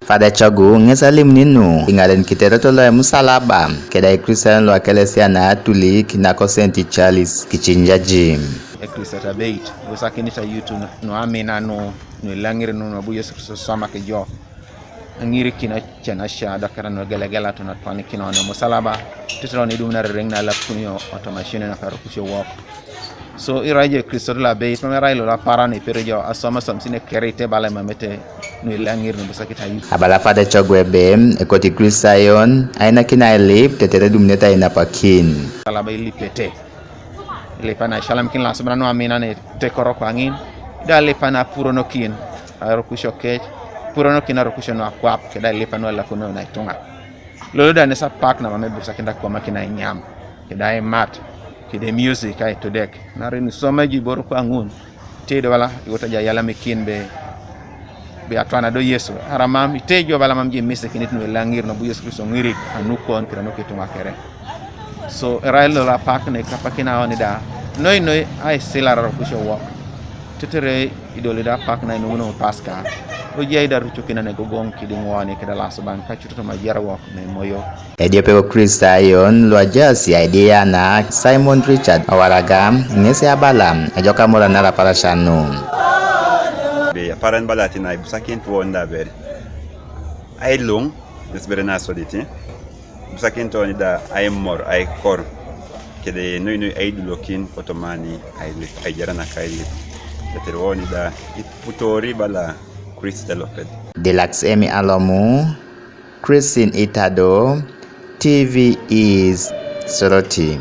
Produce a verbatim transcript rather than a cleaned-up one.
Fada Echogu ŋes alimuni nu iŋaren kiteto lo emusalaba keda Ikristayon lu Ekelesia na Katulik nako Saint Charles Kichinjaji. Ekristo abeit, ibusakinit ayutu nu amina nu, nu ilaŋir nu, nu abu Yesu Kristo somak jo. Aŋirikin acen asia adokera nu egelegela tun atwanikin oni musalaba, titiro ni dum narereŋ na lakunio otomasinio nakarokusio wok. So irai jo Kristo lo abeit, mam erai lo aparan ipere jo aswam aswam sine kerite bala imamete nu ilaŋir nu busakit ayutu. Abala Fada Echogu ebe, ekoti Ikristayon ainakin ailip tetere dumunete ainapakin. Musalaba ilipete. Ilipa na isalamikin lasubana nu amina ne tekoro kwaŋin. Da ilipa na apuronokin arokusio kec, puronokin arokusio nu akwap, keda ilipa nu alakuno na ituŋa. Lolo da nes apak na mama ibusakin da komakin ainyam, keda imat, kede music aitodek. Nari nu isoma ejibor kwaŋun, tei do bala iwota ja yalamikin be, be atwana do Yesu. Aramam, itei jo bala mam je misikinit nu ilaŋir nu abu Yesu Kristo ŋirik anukon kira nuk ituŋa kere. So erai lolo apak ne kapakin aoni da, noi noi aisilar arokusio wok. Tetere idoli da apak na inumuno Paska. Ojai da rucokin ane gogoŋ kidiŋ woni keda lasuban kacutoto majar wok ne moyo. Ediope ko Kristayon lu ajaas aidiana Simon Richard Owaraga ŋes abala ejok amoran na raparasia nu. Be aparan bala tina ibusakin tuon da ber. Ailuŋ, nes bere na soditi. Ibusakin toni da aimor, aikor. Kede noi noi aidulokin kotomani ailip, aijara naka ailip. Tetere woni da iputori bala Kristo lopet. Dilax Emi Alomu, Christine Itado, T V is Soroti.